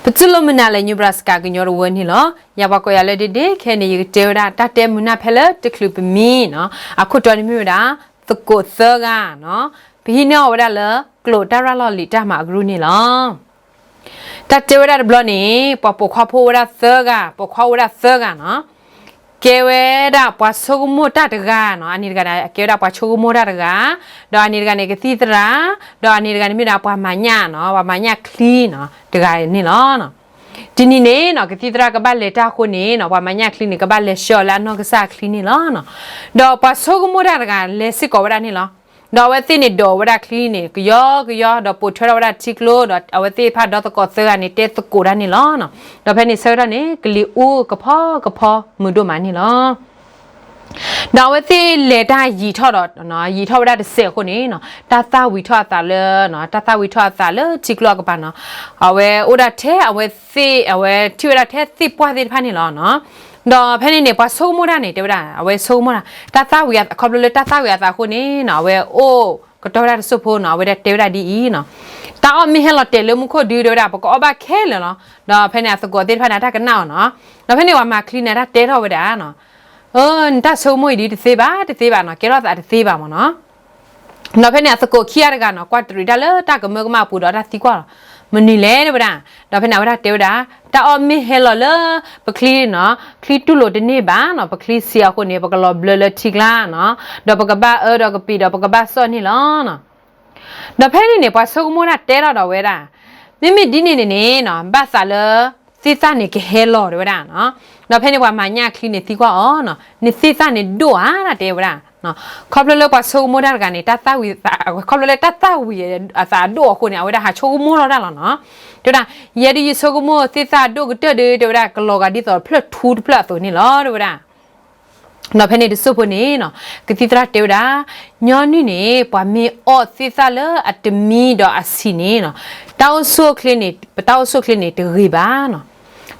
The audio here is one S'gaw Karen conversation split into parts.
ပတူၢ်လိာ်မုာ်နၤလၢ Nebraska ကညီတဝၢန့ၣ်လီၤ. ယၤပှၤကိးယၤလၢ ဒ့ဒ့ ခဲအံၤန့ၣ် ယကတဲဝဲဒၣ် တၢ်တဲမုာ်နၢ်ဖဲလၢတချုးပမံနီၤ, အခိၣ်တီန့ၣ်မ့ၢ်ဝဲဒၣ် သကိးသၢဂၤနီၤ, ပဟံးန့ၢ်အီၤဝဲဒၣ်လၢ ကျိာ်တၢ်ရၤလီၤလံာ်တၢ်မၤအကရူၢ်န့ၣ်လီၤ. တၢ်တဲဝဲဒၣ်တဘျီန့ၣ် ပှၤပိာ်ခွါဖိဝဲဒၣ်သၢဂၤ, ပိာ်ခွါဝဲဒၣ်သၢဂၤနီၤ, ကဲဝဲဒၣ်ပှၤဆိကမိၣ်တၢ်တဂၤနီၤ, အန့ၣ်တဂၤန့ၣ် ကဲဝဲဒၣ်ပှၤဆိကမိၣ်တၢ်တဂၤ, ဒီးအန့ၣ်တဂၤန့ၣ် ကသံၣ်သရၣ်, ဒီးအန့ၣ်တဂၤန့ၣ်မ့ၢ်ဒၣ်ပှၤမၤညၣ်နီၤ, ပှၤမၤညၣ်ချံနီၤ, တဂၤန့ၣ်လီၤ. တနံၤန့ၣ်နီၤ ကသံၣ်သရၣ်ကဘၣ်လဲၤတၢ်အဃိန့ၣ်နီၤ, ပှၤမၤညၣ်ချံန့ၣ် ကဘၣ်လဲၤဆှၢအီၤလၢအနီၢ်ကစၢ်အချံန့ၣ်လီၤ. ဒီးပှၤဆိကမိၣ်တၢ်တဂၤလဲၤစ့ၢ်ကီးဝဲဒၣ်န့ၣ်လီၤ. ဒီးအဝဲသ့ၣ်န့ၣ်ဒိးဝဲဒၣ်ချံန့ၣ် ကယီကယီ, ဒီးပိာ်ထွဲထီၣ်ဝဲဒၣ်ထံကျိ, ဒီးအဝဲသ့ၣ်တဖၣ်ဒီသကိးသၢဂၤန့ၣ် တဲသကိးတၢ်န့ၣ်လီၤ. ဒီးဖဲန့ၣ်ဆၢကတီၢ်န့ၣ် ကလံၤအူကဖီကဖီမုာ်ဒိၣ်မးန့ၣ်လီၤ. ဒီးအဝဲသ့ၣ်လဲၤတၢ်ယံာ်ထီၣ်ဒီး, ယံာ်ထီၣ်ဝဲဒၣ်တစဲးအဃိန့ၣ်နီၤ, တၢ်သၣ်ဝံၤထီၣ်အသးလၢ, တၢ်သၣ်ဝံၤထီၣ်အသးလၢထံကျိအကပၤနီၤ, အဝဲအိၣ်ဒၣ်ထဲအဝဲသ့ၣ်, အဝဲထံၣ်ဝဲဒၣ်ထဲသ့ၣ်ပှၢ်သ့ၣ်တဖၣ်န့ၣ်လီၤ. ဒီးဖဲန့ၣ်န့ၣ် ပှၤဆိကမိၣ်တၢ်န့ၣ် တဲဝဲဒၣ်, အဝဲဆိကမိၣ်တၢ်, တၢ်သၣ်ဝံၤ, ခီဖျိလၢတၢ်သၣ်ဝံၤအသးအဃိန့ၣ်နီၤ, အဝဲအိၣ်ကတီၢ်ဝဲဒၣ်တစိၢ်ဖိနီၤ, အဝဲဒၣ်တဲဝဲဒၣ်ဒ်အံၤနီၤ, တၢ်အီၣ်မ့ၢ်ဟဲလီၤတဲာ်လၢမူခိၣ်ဒု တဲဝဲဒၣ် ပကအီၣ်ဘၣ်ခဲလၢာ်လီၤ. ဒီးဖဲန့ၣ်အသကိးသ့ၣ်တဖၣ်န့ၣ် အတၢ်ကနၣ်အီၤနီၤ. ဒီးဖဲန့ၣ်ပှၤမၤချံန့ၣ် အတၢ်တဲထီၣ်ဝဲဒၣ်နီၤ, နတၢ်ဆိကမိၣ်အံၤဒ်တသ့ဘၣ်, တသ့ဘၣ်နီၤ, ကဲထီၣ်သးတသ့ဘၣ်မ့ၢ်နီၤ. ဒီးဖဲန့ၣ်အသကိးခံဂၤတဂၤနီၤ, ကွၢ်တရံးတၢ်လၢတၢ်ကမၢကမၣ်အပူၤဒီးတၢ်သံကွၢ်လီၤ, မနုၤလဲၣ်တဲဝဲဒၣ်. ဒီးဖဲန့ၣ်အဝဲဒၣ်တဲဝဲဒၣ်, တၢ်အီၣ်မ့ၢ်ဟဲလီၤလၢပချံနီၤ, ချံတူၢ်လိာ်တန့ၢ်ဘၣ်နီၤ, ပချံဆံးအဃိန့ၣ် ပကလီၤဘျၢလၢထံကျါနီၤ, ဒီးပကဘၣ်အၢဒီးကပံာ်ဒီးပကဘၣ်စီၣ်န့ၣ်လီၤ. ဒီးဖဲန့ၣ်န့ၣ် ပှၤဆိကမိၣ်တၢ်တဲထီၣ်ဒီးဝဲဒၣ်, မ့မ့ၢ်ဒ်န့ၣ်န့ၣ်နီၤ, ဘၣ်သးလၢသ့ၣ်သၣ်န့ၣ်ကဟဲလီၤတဲဝဲဒၣ်နီၤ. ဒီးဖဲန့ၣ်ပှၤမၤညၣ်ချံန့ၣ်သံကွၢ်အီၤနီၤ, နသ့ၣ်သၣ်န့ၣ်ဒိၣ်ဧါ တဲဝဲဒၣ်. ခီဖျိလၢပှၤဆိကမိၣ်တၢ်တဂၤန့ၣ် တၢ်သၣ်ဝံၤ, ခီဖျိလၢတၢ်သၣ်ဝံၤအသးအဒိၣ်အဃိန့ၣ် အဝဲဒၣ်ဟးဆိကမိၣ်ထီၣ်တၢ်လီၤနီၤ. တဲဝဲဒၣ်, ယဲဒၣ်ယဆိကမိၣ်သ့ၣ်သၣ်ဒိၣ်ကတၢၢ်ဒီး တဲဝဲဒၣ် ကလီၤဂာ်ဒ်သိးဖျၢၣ်ထူတဖျၢၣ်အသိးန့ၣ်လီၤ တဲဝဲဒၣ်. ဒီးဖဲန့ၣ်တစိၢ်ဖိန့ၣ်နီၤ, ကသံၣ်သရၣ်တဲဝဲဒၣ်, ညီနုၢ်န့ၣ် ပှၤမ့ၢ်အီၣ်သ့ၣ်သၣ်လၢအတမံဒီးအဆံးန့ၣ်နီၤ, တၢ်အိၣ်ဆူၣ်အိၣ်ချ့န့ၣ်, ပတၢ်အိၣ်ဆူၣ်အိၣ်ချ့န့ၣ်တဂ့ၤဘၣ်နီၤ.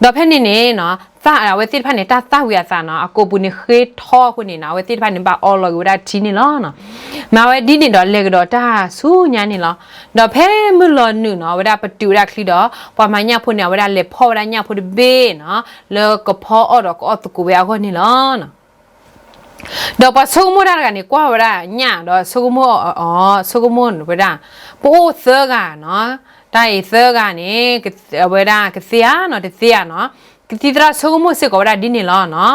ဒီးဖဲန့ၣ်န့ၣ်နီၤ, သၣ်အဝဲသ့ၣ်တဖၣ်န့ၣ် တၢ်သၣ်ဝံၤအသးနီၤ, အကိာ်ပူၤန့ၣ်ဃ့ထီအဃိန့ၣ်နီၤ, အဝဲသ့ၣ်တဖၣ်န့ၣ် ဘၣ်အီလီၤက့ၤဝဲဒၣ်ထံန့ၣ်လီၤနီၤ. မၤဝဲဒ်န့ၣ်ဒီးလဲၤကဒီးတၢ်ဆူညါန့ၣ်လီၤ. ဒီးဖဲမုၢ်လီၤနုာ်နီၤ, အဝဲဒၣ်ပတုာ်ဝဲဒၣ်ချံဒီး ပှၤမၤညၣ်ဖိန့ၣ် အဝဲဒၣ်လဲၤဖီၣ်ဝဲဒၣ်ညၣ်ဖိတဘ့ၣ်နီၤ, လၢကဖီအီၣ်ဒီးကအီၣ်သကိးဝဲအဂီၢ်န့ၣ်လီၤ. ဒီးပှၤဆိကမိၣ်တၢ်တဂၤန့ၣ် ကွၢ်ဝဲဒၣ်ညၣ်ဒီးဆိကမိၣ်အီၤ, ဆိကမိၣ်ဝဲဒၣ်, ပအိၣ်သၢဂၤနီၤ, တၢ်အံၤသၢဂၤန့ၣ် အဝဲဒၣ်ကသ့ဧါနီၤ, တသ့ဧါနီၤ, ကသံၣ်သရၣ်ဆိကမိၣ်စ့ၢ်ကီးဝဲဒၣ်ဒ်န့ၣ်လီၤနီၤ.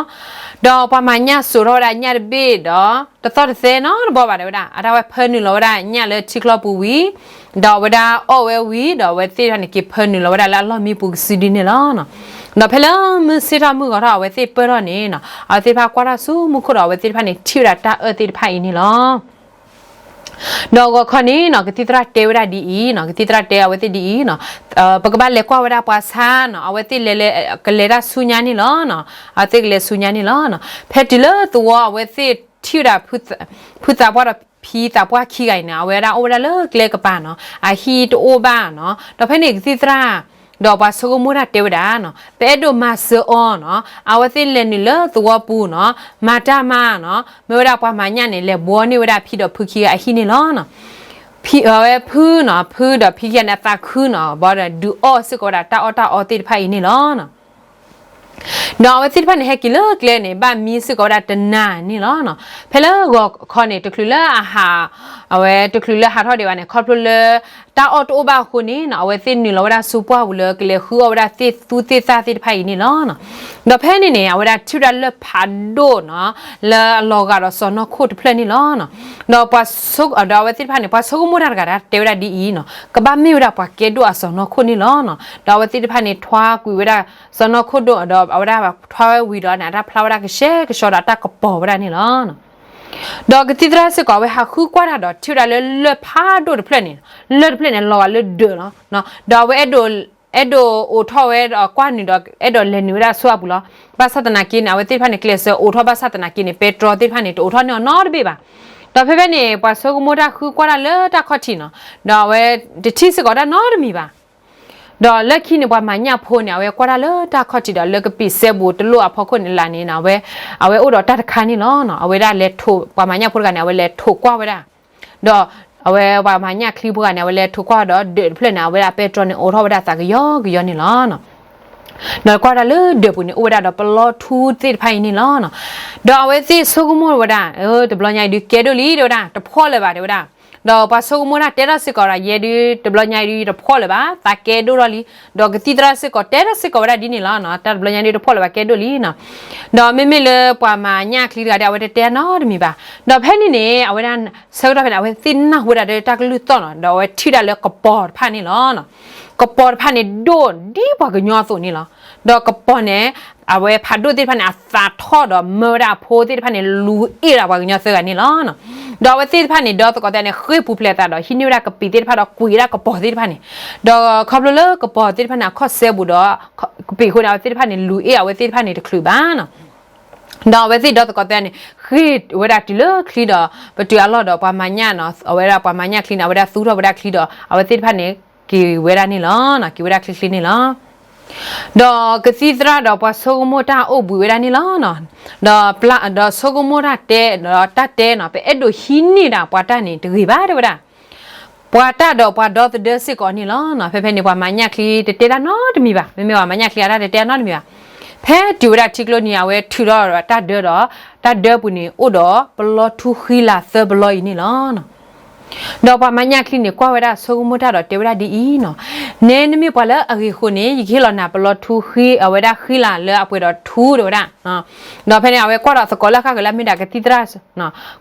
ဒီးပှၤမၤညၣ်စိာ်ထီၣ်ဝဲဒၣ်ညၣ်တဘ့ၣ်ဒီး တသီၣ်တသဲနီတဘီဘၣ်တဲဝဲဒၣ်, အတၢ်ဝဲဖၢနုာ်လီၤဝဲဒၣ်ညၣ်လၢထံချီပူၤဝံၤ, ဒီးအဝဲဒၣ်အီၣ်ဝဲဝံၤ ဒီးအဝဲသ့ၣ်တဖၣ်န့ၣ်က့ၤဖၢနုာ်လီၤဝဲဒၣ်လၢအလီၢ်မံပူၤကစုဒုန့ၣ်လီၤ. ဒီးဖဲလၢမုၢ်ဆ့ၣ်ထီၣ်မုၢ်ဂီၤထီၣ် အဝဲသ့ၣ်ပၢၢ်ထီၣ်န့ၣ်နီၤ, အဝဲသ့ၣ်တဖၣ်ကွၢ်ထီၣ်ဆူမူခိၣ်ဒီး အဝဲသ့ၣ်တဖၣ်န့ၣ်ထံၣ်ဝဲဒၣ်တၢ်အၢၣ်သ့ၣ်တဖၣ်အံၤန့ၣ်လီၤ. ဒီးဂီၤခီန့ၣ်နီၤ, ကသံၣ်သရၣ်တဲဝဲဒၣ်ဒ်အံၤနီၤ, ကသံၣ်သရၣ်တဲအဝဲသ့ၣ်ဒ်အံၤနီၤ, ပကဘၣ်လဲၤကွၢ်ဝဲဒၣ်ပှၤဆါနီၤ, အဝဲသ့ၣ်လဲၤလဲၤ ကလဲၤတၢ်ဆူညါန့ၣ်လီၤနီၤ, အဝဲသ့ၣ်ကလဲၤဆူညါန့ၣ်လီၤနီၤ. ဖဲတုၤလၢသဝီ အဝဲသ့ၣ်ထံၣ်ဝဲဒၣ် ဖုသးပှၢ်ဒီးဖံသးပှၢ်ခံဂၤအံၤန့ၣ် အဝဲဒၣ်အိၣ်ဝဲဒၣ်လၢကျဲကပၤနီၤ, အဟံၣ်တအိၣ်ဘၣ်နီၤ. ဒီးဖဲန့ၣ်ကသံၣ်သရၣ် ဒီးပှၤဆိကမိၣ်တၢ်တဲဝဲဒၣ်နီၤ, ပအဲၣ်ဒိးမၤစၢၤအီၤနီၤ, အဝဲသ့ၣ်လဲၤနုာ်လၢသဝီပူၤနီၤ, မၤတၢ်မၤနီၤ, မ့ၢ်ဝဲဒၣ်ပှၤမၤညၣ်န့ၣ် လဲၤဘှီန့ၢ်ဝဲဒၣ်ဖံဒီးဖုခံဂၤအဟံၣ်န့ၣ်လီၤ. ဖံ, အဝဲဖုနီၤ, ဖုဒီးဖံခံဂၤန့ၣ် အသးခုနီၤ, ဘၣ်ဒီးဒုးအီၣ်စ့ၢ်ကီးဝဲဒၣ်တၢ်အီၣ်တၢ်အီသ့ၣ်တဖၣ်အံၤန့ၣ်လီၤ. ဒီးအဝဲသ့ၣ်တဖၣ်န့ၣ် ဟဲက့ၤလၢကျဲန့ၣ် ဘၣ်မံစ့ၢ်ကီးဝဲဒၣ်တနၤန့ၣ်လီၤ. ဖဲလၢဂီၤခီန့ၣ် တချုးလၢအဟး, အဝဲတချုးလၢဟးထီၣ်ဒံးဘၣ်န့ၣ် ခီဖျိလၢ တၢ်အီၣ်တအိၣ်ဘၣ်အဃိန့ၣ်နီၤ, အဝဲသ့ၣ်နုာ်လီၤဝဲဒၣ်ဆူပှၢ်ပူၤလၢကလဲၤဃုအီၣ်ဝဲဒၣ်သ့ၣ်သူသ့ၣ်သၣ်သ့ၣ်တဖၣ်အံၤန့ၣ်လီၤ. ဒီးဖဲန့ၣ်န့ၣ် အဝဲဒၣ်ထံၣ်ဝဲဒၣ်လၢၢ်ဖးဒိၣ်နီၤ, လၢအလီၤဂာ်ဒီးစီၢ်နီၤခိၣ်တဖျၢၣ်န့ၣ်လီၤ. ဒီးပှၤဆိ, ဒီးအဝဲသ့ၣ်တဖၣ်န့ၣ် ပှၤဆိကမိၣ်တၢ်တဂၤတၢ်တဲဝဲဒၣ်ဒ်အံၤနီၤ, ကဘၣ်မ့ၢ်ဝဲဒၣ်ပှၤကဲဒိၣ်အစီၢ်နီၤခိၣ်န့ၣ်လီၤ. ဒီးအဝဲသ့ၣ်တဖၣ်န့ၣ် ထွါကွံာ်ဝဲဒၣ်စီၢ်နီၤခိၣ်ဒိၣ်, ဒီးအဝဲဒၣ်ထွါဝဲဝံၤဒီးန့ၣ် အတၢ်ဖျါဝဲဒၣ်ကရှဲကဆှီဒီးအတၢ်ကပီၤဝဲဒၣ်န့ၣ်လီၤ. ဒီးကသံၣ်သရၣ်စ့ၢ်ကီး အဝဲဟးဃုကွၢ်တၢ်ဒီးထံၣ်ဝဲဒၣ်လၢလၢၢ်ဖးဒိၣ်တဖျၢၣ်န့ၣ်, လၢၢ်တဖျၢၣ်န့ၣ် လီၤဂာ်လၢဒၢးလီၤ. ဒီးအဝဲအဲၣ်ဒိး, အဲၣ်ဒိးအိးထီၣ်ဝဲဒီးကွၢ်နုာ်ဒီး အဲၣ်ဒိးလဲၤနုာ်ဝဲဒၣ်ဆူအပူၤလီၤ. ဘၣ်ဆၣ်သနာ်က့န့ၣ် အဝဲသ့ၣ်တဖၣ်န့ၣ် ကျဲးစၢးအိးထီၣ်ဘၣ်ဆၣ်သနာ်က့န့ၣ် ပဲတြီသ့ၣ်တဖၣ်န့ၣ် တအိးထီၣ်န့ၢ်အီၤနီတဘ့ၣ်ဘၣ်. ဒီးဖဲဖဲန့ၣ် ပှၤဆိကမိၣ်တၢ်ဃုကွၢ်တၢ်လၢတၢ်ခီၣ်ထံးနီၤ, ဒီးအဝဲတထံၣ်စ့ၢ်ကီးတၢ်နီတမံၤဘၣ်. ဒီးလၢခံန့ၣ် ပှၤမၤညၣ်ဖိန့ၣ် အဝဲကွၢ်တၢ်လၢတၢ်ခီၣ်ထံးဒီး လၢကပံာ်စဲဘူးတလိၣ်အဖီခိၣ်န့ၣ်လၢန့ၣ် အဝဲအိၣ်ဒီးတၢ်တခါန့ၣ်လီၤ. အဝဲဒၣ်လဲၤထိး ပှၤမၤညၣ်ဖိတဂၤန့ၣ် အဝဲလဲၤထိးကွၢ်ဝဲဒၣ်, ဒီး အဝဲပှၤမၤညၣ်ချံဖိဂၤန့ၣ် အဝဲလဲၤထိးကွၢ်ဒီးဒၢးတဖျၢၣ်န့ၣ် အဝဲဒၣ်ပဲတြီန့ၣ် အိးထီၣ်ဝဲဒၣ်သးကယီကယီန့ၣ်လီၤ. ဒီးကွၢ်ဝဲဒၣ်လၢဒၢးပူၤန့ၣ် အိၣ်ဝဲဒၣ်ဒီးပလီထူသ့ၣ်တဖၣ်အံၤန့ၣ်လီၤ. ဒီးအဝဲသ့ၣ်ဆိကမိၣ်ဝဲဒၣ် တဘျီညါအံၤဒုးကဲဒိၣ်လံတဲဝဲဒၣ်, တဖှီၣ်လၢၤဘၣ်တဲဝဲဒၣ်. ဒီးပှၤဆိကမိၣ်တၢ်တဲထီၣ်စ့ၢ်ကီးဒီး ယဲဒုးတဘျီညါအံၤဒုးတဖှီၣ်လၢၤဘၣ်, သးကဲဒိၣ်ထီၣ်လံ, ဒီးကသံၣ်သရၣ်စ့ၢ်ကီးတဲထီၣ်စ့ၢ်ကီးဝဲဒၣ်ဒ်န့ၣ်လီၤ. တၢ်တဘျီညါဒုးတဖှီၣ်လၢၤဘၣ် ကဲဒိၣ်လံနီၤ. ဒီးမ့မ့ၢ်လၢပှၤမၤညၣ်ချံတဂၤဒီး အဝဲတတဲနီတမံၤဘၣ်. ဒီးဖဲန့ၣ်န့ၣ် အဝဲဒၣ်ဆၢကတီၢ်ဖဲန့ၣ် အဝဲသ့ၣ်နၢ်ဟူဝဲဒၣ်ဒီးတၢ်ကလုၢ်သီၣ်နီၤ, ဒီးအဝဲထံၣ်ဒၣ်လၢကပီၤတဖၣ်န့ၣ်လီၤ. ကပီၤတဖၣ်န့ၣ်ဒိၣ်ဒ်ပှၤကညီအသိးန့ၣ်လီၤ. ဒီးကပီၤန့ၣ် အဝဲဖးဒိၣ်သ့ၣ်တဖၣ်န့ၣ် အသးထီၣ်ဒီးမၢဝဲဒၣ်အဖိသ့ၣ်တဖၣ်န့ၣ် လူၤအ့ၣ်ဒၣ်ပှၤကညီသၢဂၤန့ၣ်လီၤ. ဒီးအဝဲသ့ၣ်တဖၣ်န့ၣ် ဒီသကိးသ့ၣ်န့ၣ် ဃ့ၢ်ပူၤဖျဲးအသးဒီး ဟံးန့ၢ်ဝဲဒၣ်ကပံာ်သ့ၣ်တဖၣ်ဒီးကွံာ်ဝဲဒၣ်ကပီၤသ့ၣ်တဖၣ်န့ၣ်, ဒီးခီဖျိလၢကပီၤသ့ၣ်တဖၣ်န့ၣ် အခီၣ်စဲဘူးဒီး ကပံာ်အဃိန့ၣ် အဝဲသ့ၣ်တဖၣ်န့ၣ် လူၤအ့ၣ်အဝဲသ့ၣ်တဖၣ်န့ၣ်တချုးဘၣ်နီၤ. ဒီးအဝဲသ့ၣ်ဒီသကိးသ့ၣ်န့ၣ် ဃ့ၢ်ဝဲဒၣ်တုၤလၢချံဒီး ပတုၤအလီၢ်ဒီးပှၤမၤညၣ်နီၤ, အဝဲဒၣ်ပှၤမၤညၣ်ချံန့ၣ် အဝဲဒၣ်သူထီၣ်ဝဲဒၣ်ချံဒီး အဝဲသ့ၣ်တဖၣ်န့ၣ် က့ၤဝဲဒၣ်န့ၣ်လီၤ. က့ၤဝဲဒၣ်ချ့ချ့န့ၣ်လီၤ. ဒီးကသံၣ်သရၣ်ဒီးပှၤဆိကမိၣ်တၢ်အိၣ်ဘှံးဝဲဒၣ်န့ၣ်လီၤ. ဒီးပျၢ်ဒီးဆိကမိၣ်တၢ်တဲ ဒီးတၢ်တဲနီၤ, ပအဲၣ်ဒိးဟံးန့ၢ်ဒၣ်ပှၤတၢ်န့ၣ်တဂ့ၤဘၣ်တဲဝဲဒၣ်. ပှၤတၢ်ဒီးပှၤဒီသဒၢစ့ၢ်ကီးန့ၣ်လီၤ. ဖဲဖဲန့ၣ် ပှၤမၤညၣ်ချံတတဲတၢ်နီတမံၤဘၣ်, မ့မ့ၢ်ပှၤမၤညၣ်ချံအတၢ်တတဲတၢ်နီတမံၤဘၣ်. ဖဲတုၤဝဲဒၣ်ထံကျိနံၤ အဝဲထုးထီၣ်ဒီးတၢ်ဒၢဒီး တၢ်ဒၢပူၤန့ၣ် အိၣ်ဒီးပလီထူဃံလၤသၢပလီအံၤန့ၣ်လီၤ. ဒီးပှၤမၤညၣ်ချံန့ၣ် ကွၢ်ဝဲဒၣ်ဆိကမိၣ်တၢ်ဒီးတဲဝဲဒၣ်ဒ်အံၤနီၤ, နဲနမ့ၢ်ပှၤလၢအဂ့ၤအဃိန့ၣ် ယကဟ့ၣ်လီၤနၤပလီထူဃံ အဝဲဒၣ်ဃံလၤလၢအပှဲၤဒီးထူတဲဝဲဒၣ်. ဒီးဖဲန့ၣ် အဝဲကွၢ်ဒီးသကိးလၢအဃၣ်ဃုာ်လၢအမ့ၢ်ဒၣ်ကသံၣ်သရၣ်, ခီ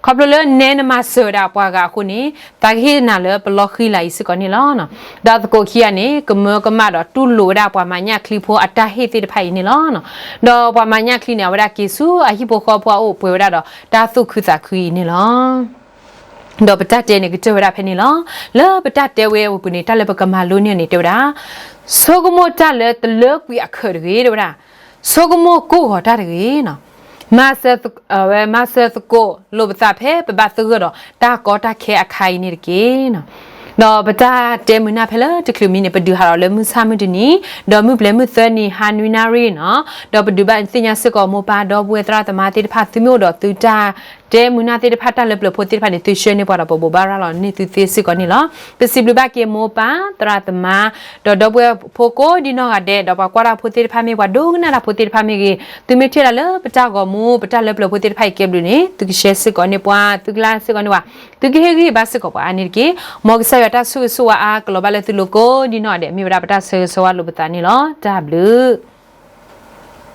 ဖျိလၢနဲနမၤစၢၤဝဲဒၣ်ပှၤဂၤအဃိန့ၣ် သးကဟ့ၣ်နၤလၢပလီဃံလၤအံၤစ့ၢ်ကီးန့ၣ်လီၤ. ဒီးသကိးခံဂၤန့ၣ် ကမၢကမၣ်ဒီးတူၢ်လိာ်ဝဲဒၣ်ပှၤမၤညၣ်ချံဖိအတၢ်ဟ့ၣ်သ့ၣ်တဖၣ်အံၤန့ၣ်လီၤ. ဒီးပှၤမၤညၣ်ချံန့ၣ် အဝဲဒၣ်က့ၤဆူအဟံၣ်ဖိဃီဖိအအိၣ်ပှဲၤဝဲဒၣ်ဒီးတၢ်သူၣ်ခုသးခုအံၤန့ၣ်လီၤ. ဒီးပတၢ်တဲန့ၣ်ကတၢၢ်ဝဲဒၣ်ဖဲန့ၣ်လီၤ. လၢပတၢ်တဲဝဲအပူၤန့ၣ် တၢ်လၢပကမၤလိန့ၢ်န့ၣ်တဲဝဲဒၣ်, ဆိကမိၣ်တၢ်လၢတလၢကွံာ်အခၢးတဂ့ၤတဲဝဲဒၣ်, ဆိကမိၣ်ကိၢ်ဂီၤတၢ်တဂ့ၤနီၤ, မၤစၢၤသကိးလိာ်ပသးဖဲပဘၣ်သဂၢၢ်ဒီးတၢ်ကီတၢ်ခဲအခါအံၤန့ၣ်တက့ၢ်. ဒီးပတၢ်တဲမုာ်နၢ်ဖဲလၢတချုးမံန့ၣ် ပဒုးဟးထီၣ်လၢမုၢ်ဆၣ်မုၢ်တနံၤ, ဒီးမုၢ်ပျဲၤမုၢ်သၢနံၤ ဟါနွံနၣ်ရံၣ်နီၤ. ဒီးပဒုးဘၣ်သ့ၣ်ညါစ့ၢ်ကီးမိၢ်ပၢ်ဒီပုၢ်ဝဲၢ်သရၣ်သမါသ့ၣ်တဖၣ် သုမ့ၢ်အိၣ်ဒီးသုတၢ်တဲမုာ်နၢ်သ့ၣ်တဖၣ် တၢ်လၢပျၢၤဖိသ့ၣ်တဖၣ်န့ၣ် သုဆှၢန့ၢ်ပှၤဒီး ပဘိးဘၣ်ရၤလီၤန့ၢ်သုသ့စ့ၢ်ကီးန့ၣ်လီၤ. ပစံးဘျုးဘၣ်က့ၤမိၢ်ပၢ်သရၣ်သမါ ဒီးဒီပုၢ်ဝဲၢ်ဖိကိးဒံနီၢ်ဂၤဒဲး, ဒီးပှၤကွၢ်တၢ်ဖိသ့ၣ်တဖၣ်မ့ၢ် ပှၤဒိကနၣ်တၢ်ဖိသ့ၣ်တဖၣ်မ့ၢ်ဂ့ၤ, သုမ့ၢ်ထံၣ်ဒၣ်လၢပတၢ်ဂီၤမူ ပတၢ်လၢပျၢၤဖိသ့ၣ်တဖၣ်အံၤကဲဘျုးန့ၣ် သုကshareစ့ၢ်ကီးန့ၢ်ပှၤ, သုကlikeစ့ၢ်ကီးန့ၢ်ပှၤ, သုကဟ့ၣ်ဂံၢ်ဘါစ့ၢ်ကီးပှၤအါန့ၣ်တက့ၢ်. မ်ကစၢ်ယွၤတၢ်ဆိၣ်ဂ့ၤဆိၣ်ဝါအါကလီၤဘၣ်လၢသုလိၤကိးဒံနီၢ်ဂၤဒဲး, မ့ၢ်ဝဲဒၣ်ပတၢ်ဆၢဂ့ၤဆၢဝါလိာ်ပသးန့ၣ်လီၤ. တၢ်ဘျုး